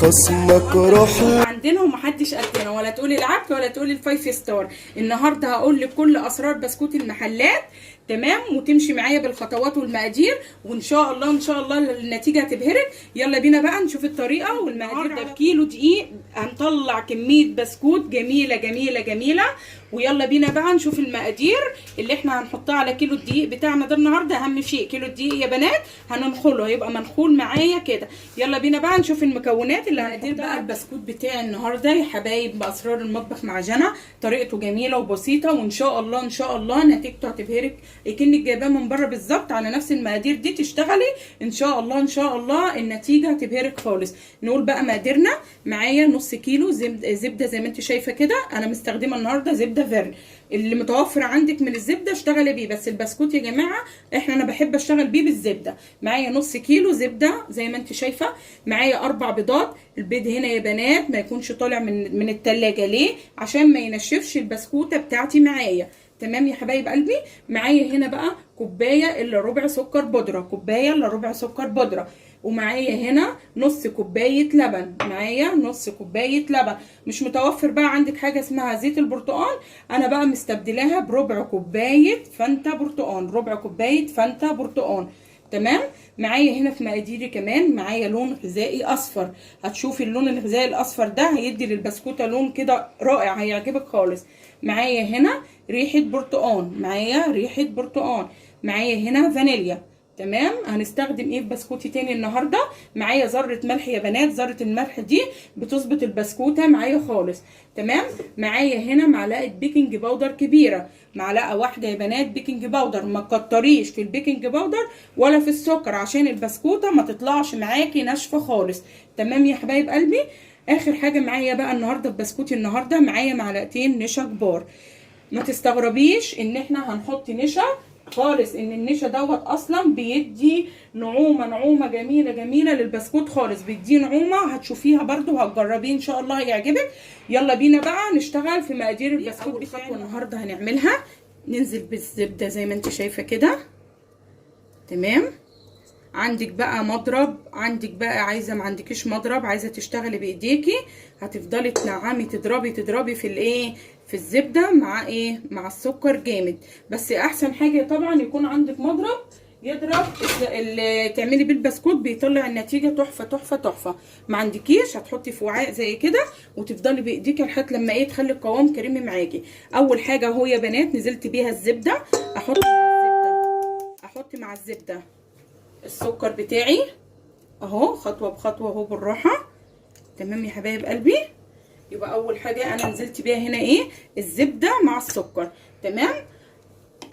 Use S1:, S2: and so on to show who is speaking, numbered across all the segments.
S1: خصمك روح.
S2: عندنا ومحدش قدنا، ولا تقولي العبد ولا تقولي ال five star. النهارده هقول لك كل اسرار بسكوت المحلات، تمام؟ وتمشي معايا بالخطوات والمقادير، وان شاء الله ان شاء الله النتيجة هتبهرك. يلا بينا بقى نشوف الطريقة والمقادير. ده بكيلو دقيق هنطلع كمية بسكوت جميلة جميلة جميلة. ويلا بينا بقى نشوف المقادير اللي احنا هنحطها على كيلو الدقيق بتاعنا ده النهارده. اهم شيء كيلو الدقيق يا بنات هننخله، هيبقى منخول معايا كده. يلا بينا بقى نشوف المكونات اللي هندير بقى البسكوت بتاعي النهارده يا حبايب باسرار المطبخ مع جنى. طريقته جميلة وبسيطة، وان شاء الله ان شاء الله نتيجته هتبهرك كأنك جايباه من بره بالظبط. على نفس المقادير دي تشتغلي ان شاء الله ان شاء الله النتيجة هتبهرك خالص. نقول بقى مقاديرنا. معايا نص كيلو زبدة زي ما انت شايفه كده. انا مستخدمة النهارده زبدة فيرن، اللي متوفر عندك من الزبدة اشتغلي بيه، بس البسكوت يا جماعة انا بحب اشتغل بيه بالزبده. معايا نص كيلو زبدة زي ما انت شايفه. معايا 4 بيضات. البيض هنا يا بنات ما يكونش طالع من التلاجة، ليه؟ عشان ما ينشفش البسكوته بتاعتي معايا. تمام يا حبايب قلبي. معايا هنا بقى كوباية الا ربع سكر بودره، كوباية الا ربع سكر بودره. ومعايا هنا نص كوباية لبن، معايا نص كوباية لبن. مش متوفر بقى عندك حاجة اسمها زيت البرتقال، انا بقى مستبدلاها بربع كوباية فانتا برتقال، ربع كوباية فانتا برتقال. تمام. معايا هنا في مقاديري كمان معايا لون غذائي اصفر. هتشوفي اللون الغذائي الاصفر ده هيدي للبسكوته لون كده رائع، هيعجبك خالص. معايا هنا ريحه برتقال، معايا ريحه برتقال. معايا هنا فانيليا. تمام. هنستخدم ايه في بسكوتي تاني النهارده؟ معايا ذره ملح يا بنات، ذره الملح دي بتظبط البسكوته معايا خالص. تمام. معايا هنا معلقه baking powder كبيرة، معلقه واحدة يا بنات baking powder. ما تكتريش في ال baking powder ولا في السكر عشان البسكوته ما تطلعش معاكي ناشفة خالص. تمام يا حبايب قلبي. اخر حاجة معايا بقى النهارده في بسكوتي النهارده معايا معلقتين نشا كبار. ما تستغربيش ان احنا هنحط نشا خالص، ان النشا دوت اصلا بيدي نعومة نعومة جميلة جميلة للبسكوت خالص، بيديه نعومة هتشوفيها برده وهتجربيه ان شاء الله هيعجبك. يلا بينا بقى نشتغل في مقادير البسكوت. بتاعنا النهارده هنعملها ننزل بالزبده زي ما انت شايفه كده. تمام. عندك بقى مضرب، عندك بقى عايزه، ما عندكيش مضرب عايزه تشتغلي بايديكي، هتفضلي تنعمي تضربي تضربي في الايه، في الزبدة مع ايه، مع السكر جامد. بس احسن حاجة طبعا يكون عندك مضرب يضرب اللي تعملي بيه البسكوت، بيطلع النتيجة تحفة تحفة تحفة. ما عندكيش هتحطي في وعاء زي كده وتفضلي بايديكي لحد لما ايه تخلي القوام كريمي معاكي. اول حاجة اهو يا بنات نزلت بيها الزبدة، احط مع الزبدة، احط مع الزبدة السكر بتاعي اهو، خطوة بخطوة اهو بالراحة. تمام يا حبايب قلبي. يبقى اول حاجة انا نزلت بيها هنا ايه، الزبدة مع السكر. تمام.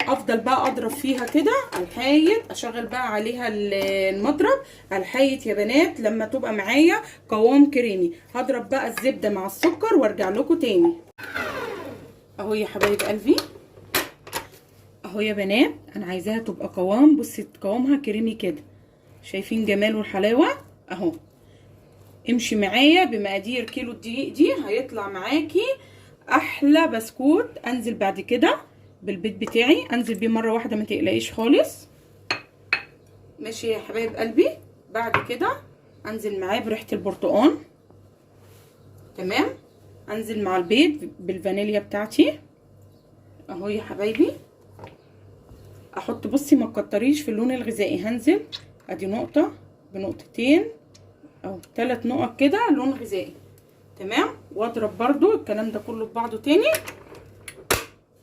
S2: افضل بقى اضرب فيها كده على الحايط، اشغل بقى عليها المضرب على الحايط يا بنات لما تبقى معايا قوام كريمي. هضرب بقى الزبدة مع السكر وارجع لكم تاني. اهو يا حبايب قلبي، اهو يا بنات انا عايزاها تبقى قوام، بصي قوامها كريمي كده، شايفين جمال والحلاوه اهو. امشي معايا بمقادير كيلو الدقيق دي هيطلع معاكي احلى بسكوت. انزل بعد كده بالبيض بتاعي، انزل بيه مرة واحدة ما تقلقيش خالص. ماشي يا حبايب قلبي. بعد كده انزل معاه بريحه البرتقال. تمام. انزل مع البيض بالفانيليا بتاعتي اهو يا حبايبي. احط، بصي ما تكتريش في اللون الغذائي، هنزل ادي نقطة بنقطتين او 3 نقط كده لون غذائي. تمام. واضرب برضو الكلام ده كله ببعضه تاني،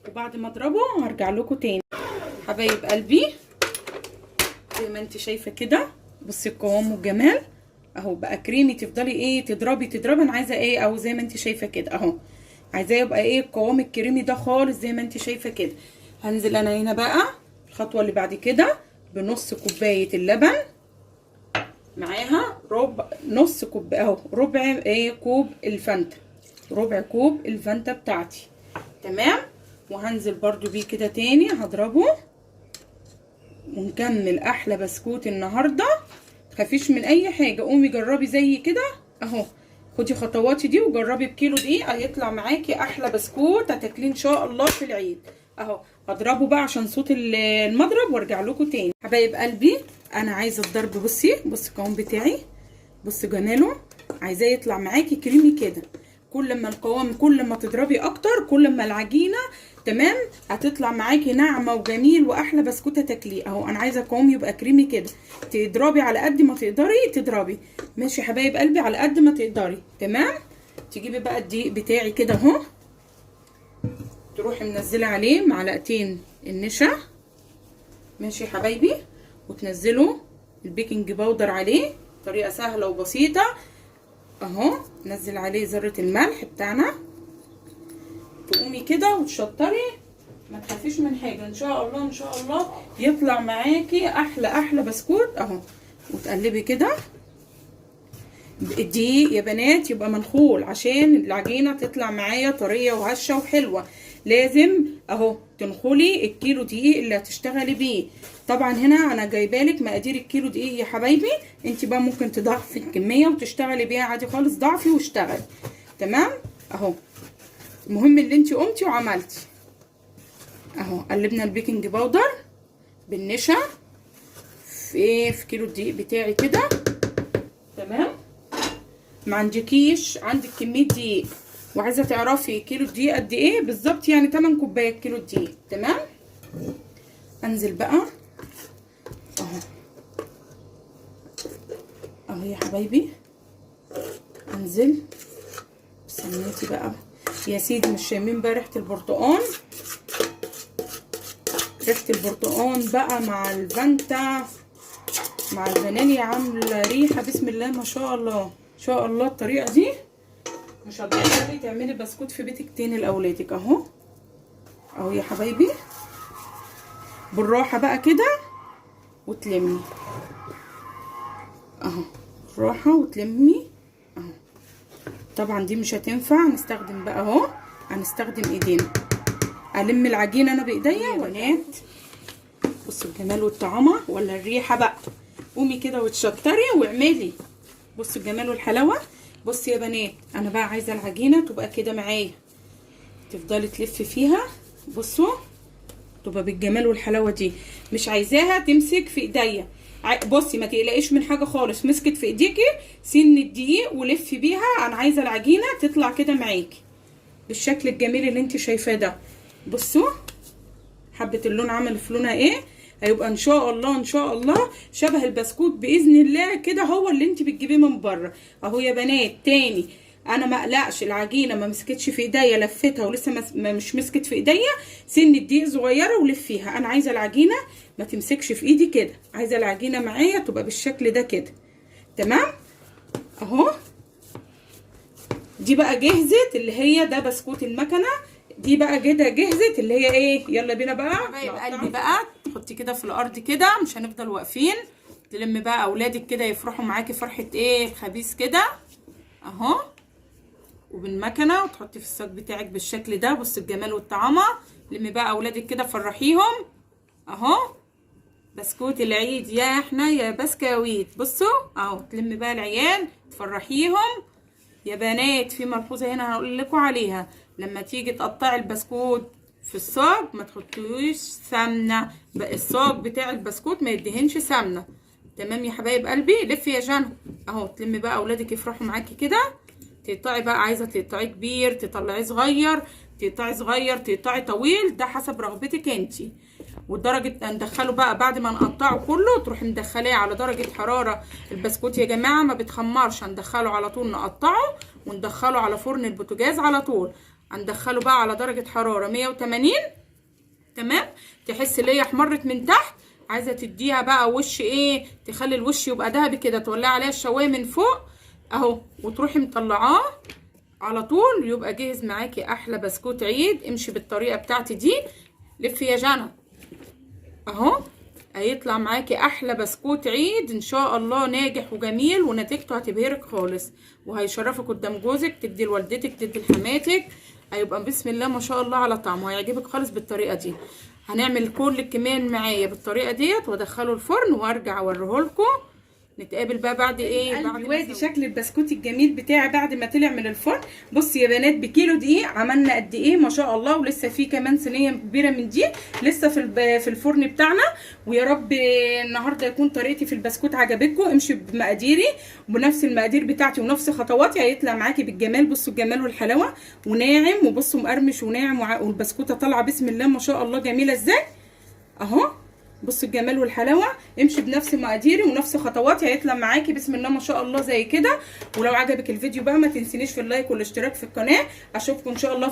S2: وبعد ما اضربه هرجع لكم تاني. حبايب قلبي زي ما انت شايفه كده، بصي القوام والجمال اهو، بقى كريمي. تفضلي ايه تضربي تضربي. انا عايزه ايه اهو زي ما انت شايفه كده اهو، عايزاه يبقى ايه القوام الكريمي ده خالص زي ما انت شايفه كده. هنزل انا هنا بقى الخطوة اللي بعد كده بنص كوباية اللبن، معاها ربع، نص كوب اهو، ربع ايه كوب الفانتا، ربع كوب الفانتا بتاعتي. تمام. وهنزل برضو بيه كده تاني هضربه، ونكمل احلى بسكوت النهارده. متخافيش من اي حاجة، قومي جربي زي كده اهو، خدي خطواتي دي وجربي بكيلو دقيق هيطلع معاكي احلى بسكوت هتاكليه ان شاء الله في العيد اهو. هضربه بقى عشان صوت المضرب وارجع لكم تاني. حبايب قلبي انا عايزه الضرب، بصي بصي القوام بتاعي، بصي جماله. عايزاه يطلع معاكي كريمي كده. كل ما القوام، كل ما تضربي اكتر، كل ما العجينة تمام هتطلع معاكي ناعمة وجميل واحلى بسكوته تاكليه. اهو انا عايزه القوام يبقى كريمي كده، تضربي على قد ما تقدري تضربي. ماشي يا حبايب قلبي، على قد ما تقدري. تمام. تجيبي بقى الدقيق بتاعي كده اهو، تروحي منزله عليه معلقتين النشا. ماشي يا حبايبي، وتنزلوا ال baking powder عليه. طريقه سهلة وبسيطة اهو. نزل عليه ذره الملح بتاعنا. تقومي كده وتشطري، ما تخافيش من حاجة ان شاء الله. ان شاء الله يطلع معاكي احلى احلى بسكوت اهو. وتقلبي كده. الدقيق يا بنات يبقى منخول عشان العجينة تطلع معايا طرية وهشه وحلوه. لازم اهو تنخلي الكيلو دقيق اللي هتشتغلي بيه. طبعا هنا انا جايبالك مقادير الكيلو دقيق يا حبايبي، انت بقى ممكن تضعفي الكمية وتشتغلي بيها عادي خالص، ضعفي واشتغلي. تمام اهو. المهم اللي انت قمتي وعملتي اهو. قلبنا ال baking powder بالنشا في كيلو الدقيق بتاعي كده. تمام. ما عندكيش، عندك كمية دقيق وعايزه تعرفي كيلو الدقيق قد ايه بالظبط، يعني 8 كوبايات كيلو الدقيق. تمام. انزل بقى اهو اهو يا حبايبي، انزل بسميتي بقى يا سيدي. مش شامين بقى ريحه البرتقان؟ ريحه البرتقان بقى مع الفانتا مع الفانيليا عامله ريحه بسم الله ما شاء الله. ان شاء الله الطريقة دي مش هتقدري تعملي بسكوت في بيتك تاني لاولادك. اهو اهو يا حبايبي، بالراحة بقى كده وتلمي اهو، بالراحة وتلمي اهو. طبعا دي مش هتنفع، هنستخدم بقى اهو، هنستخدم ايدينا. الم العجينة انا بايديا يا بنات. بصوا الجمال والطعامه ولا الريحة بقى. قومي كده وتشطري واعملي. بصوا الجمال والحلاوه. بصي يا بنات، انا بقى عايزه العجينة تبقى كده معايا، تفضلي تلفي فيها. بصوا تبقى بالجمال والحلاوه دي، مش عايزاها تمسك في ايديا. بصي ما تقلقيش من حاجة خالص، مسكت في ايديكي سن الدقيق ولفي بيها. انا عايزه العجينة تطلع كده معاكي بالشكل الجميل اللي انت شايفاه ده. بصوا حبه اللون عمل في لونها ايه، هيبقى ان شاء الله ان شاء الله شبه البسكوت باذن الله كده، هو اللي انت بتجيبيه من بره اهو يا بنات. تاني انا ما اقلقش، العجينة ما مسكتش في ايديا، لفتها ولسه مش مسكت في ايديا، سن الدقيق صغيرة ولفيها. انا عايزه العجينة ما تمسكش في ايدي كده، عايزه العجينة معايا تبقى بالشكل ده كده. تمام اهو. دي بقى جهزت اللي هي ده بسكوت المكنه. دي بقى كده جهزت اللي هي ايه. يلا بينا بقى حبايب قلبي بقى، تحطي كده في الارض كده، مش هنفضل واقفين. تلم بقى اولادك كده يفرحوا معاكي فرحه ايه الخبيث كده اهو، وبالمكنه، وتحطي في الصاج بتاعك بالشكل ده. بص الجمال والطعامه. لمي بقى اولادك كده فرحيهم اهو. بسكوت العيد يا احنا يا بسكويت. بصوا اهو، تلمي بقى العيال تفرحيهم يا بنات. في ملحوظة هنا هقول لكم عليها، لما تيجي تقطعي البسكوت في الصاج ما تحطيش سمنه، الصاج بتاع البسكوت ما يدهنش سمنه. تمام يا حبايب قلبي. لفي يا جنى اهو، تلمي بقى اولادك يفرحوا معاكي كده. تقطعي بقى، عايزه تقطعي كبير، تطلعيه صغير، تقطعي صغير، تقطعي طويل، ده حسب رغبتك انتي. والدرجة ندخله بقى بعد ما نقطعه كله، تروحي مدخلاه على درجه حرارة البسكوت يا جماعة ما بتخمرش، هندخله على طول نقطعه وندخله على فرن البوتاجاز على طول. هندخله بقى على درجه حرارة 180. تمام. تحس ان هي احمرت من تحت، عايزه تديها بقى وش ايه، تخلي الوش يبقى ذهبي كده، تولعي عليها الشوايه من فوق اهو، وتروحي مطلعاه على طول، يبقى جاهز معاكي احلى بسكوت عيد. امشي بالطريقة بتاعتي دي، لفي يا جنى اهو، هيطلع معاكي احلى بسكوت عيد ان شاء الله، ناجح وجميل، ونتيجته هتبهرك خالص، وهيشرفك قدام جوزك، تدي لوالدتك، تدي لحماتك، هيبقى بسم الله ما شاء الله على طعمه، هيعجبك خالص بالطريقة دي. هنعمل كل الكمية معايا بالطريقة ديت، وادخله الفرن وارجع اوريهولكم. نتقابل بقى بعد ايه، بعد وادي شكل البسكوت الجميل بتاعي بعد ما طلع من الفرن. بصي يا بنات، بكيلو دقيق عملنا قد ايه ما شاء الله، ولسه في كمان صينية كبيرة من دي لسه في الفرن بتاعنا. ويا رب النهارده يكون طريقتي في البسكوت عجبتكم. امشي بمقاديري وبنفس المقادير بتاعتي ونفس خطواتي، هيطلع معاكي بالجمال. بصوا الجمال والحلاوه، وناعم، وبصوا مقرمش وناعم، والبسكوته طالعه بسم الله ما شاء الله جميلة ازاي اهو. بصوا الجمال والحلاوه، امشي بنفس مقاديري ونفس خطواتي هيطلع معاكي بسم الله ما شاء الله زي كده. ولو عجبك الفيديو بقى ما تنسينيش في ال like والاشتراك في القناة. اشوفكم ان شاء الله.